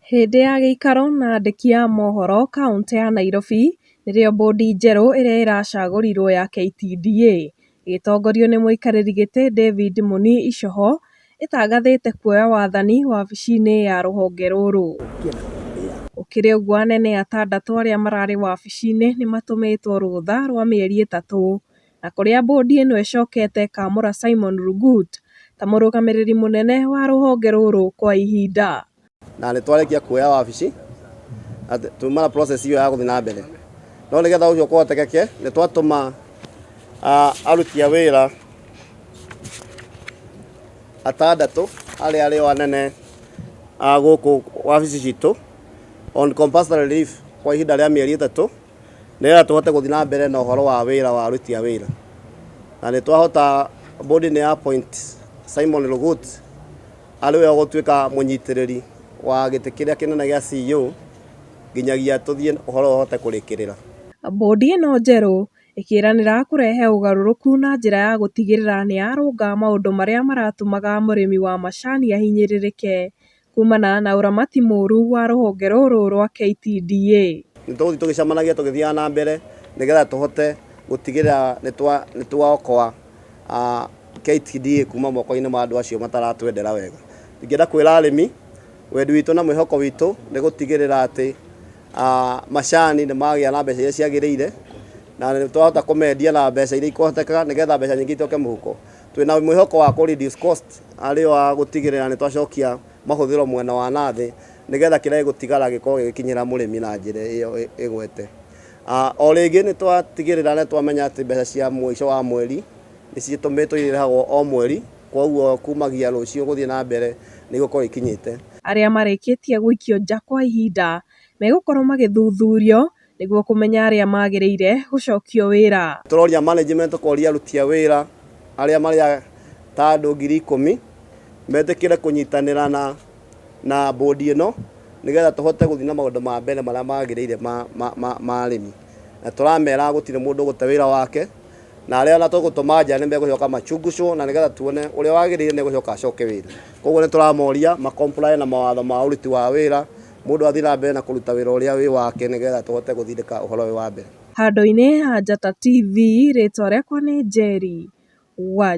Hĩndĩ ya gĩikaro na andĩki a mohoro kauntĩ ya Nairobi, nĩrĩo bodi njerũ ĩrĩa ĩracagũrirwo ya KTDA ĩgĩtongorio nĩ mũikarĩri gĩtĩ David Mũnii Icoho ĩtangathĩte kuoya wathani wabici-inĩ ya rũhonge rũrũ. Gũkĩrĩ ũguo anene atandatũ arĩa mararĩ wabici-inĩ nĩmatũmĩtwo rũtha rwa mĩeri 3 na kũrĩa bodi ĩno ĩcokete ĩkamũra Simon Rugut ta mũrũgamĩrĩri mũnene wa rũhonge rũrũ kwa ihinda. Na nĩ twarĩkia kuoya wabici tuma na process iyo ya gũthiĩ na mbere, no nĩgetha ũcio kũhotekeke nĩ twatũma aruti a wĩra atandatũ arĩa arĩo anene a gũkũ wabici citũ on compulsory leave kwa ihinda rĩa mĩeri 3, nĩgetha tũhote gũthiĩ na mbere na ũhoro wa wĩra wa aruti a wĩra. Na nĩ twahota board nĩ appoint Simon Rugut arĩ we ũgũtuĩka mũnyitĩrĩri wa gĩtĩ kĩrĩa kĩnene gĩa CEO nginyagia tũthiĩ ũhoro ũhote kũrĩkĩrĩra. Bodi ĩno njerũ ĩkĩranĩra kũrehe ũgarũrũku na njĩra ya gũtigĩrĩra nĩ yarũnga maũndũ marĩa maratũmaga mũrĩmi wa macani ahinyĩrĩrĩke kumana na ũramati mũru wa rũhonge rũrũ rwa KTDA. Nĩ tũgũthiĩ tũgĩcemanagia tũgĩthiaga na mbere nĩgetha tũhote gũtigĩrĩra nĩ twaokoa KTDA kuma moko-inĩ ma andũ acio mataratwendera wega. Ingĩenda kwĩra arĩmi wendi witũ na mwĩhoko witũ nĩ gũtigĩrĩra atĩ macani nĩ magĩa na mbeca iria ciagĩrĩire na nĩ twahota kũmendia na mbeca iria ikũhoteka nĩgetha mbeca nyingĩ itoke mũhuko. Twĩna mwĩhoko wa kũ reduce cost arĩ wa gũtigĩrĩra nĩ twacokia mahũthĩro mwena wa nathĩ nĩgetha kĩrĩa gĩgũtigara gĩkorwo gĩgĩkinyĩra mũrĩmi na njĩra ĩyo ĩgwete. O rĩngĩ nĩ twatigĩrĩra nĩ twamenya atĩ mbeca cia mũico wa mweri nĩ citũmĩtwo irĩhagwo o mweri, koguo kumagia rũciũ gũthiĩ na mbere nĩ igũkorwo ikinyĩte. Arĩa marĩkĩtie gũikio nja kwa ihinda megũkorwo magĩthuthurio nĩguo kũmenya arĩa magĩrĩire gũcokio wĩra. Tũroria management tũkoria aruti a wĩra arĩa marĩ ta andũ 10,000 metĩkĩre kũnyitanĩra na bodi ĩno nĩgetha tũhote gũthiĩ na maũndũ ma mbere marĩa magĩrĩire ma arĩmi. Na tũramera gũtirĩ mũndũ ũgũte wĩra wake, na arĩa ona tũgũtũma nja nĩ megũcoka machungucwo na nĩgetha tuone ũrĩa wagĩrĩire nĩ egũcoka acoke wĩra. Koguo nĩ tũramoria ma comply na mawatho ma ũruti wa wĩra, mũndũ athiĩ na mbere na kũruta wĩra ũrĩa wĩ wake nĩgetha tũhote gũthindĩka ũhoro ũyũ wa mbere. Handũ-inĩ ha Njata TV, rĩtwa rĩakwa nĩ Njeri wa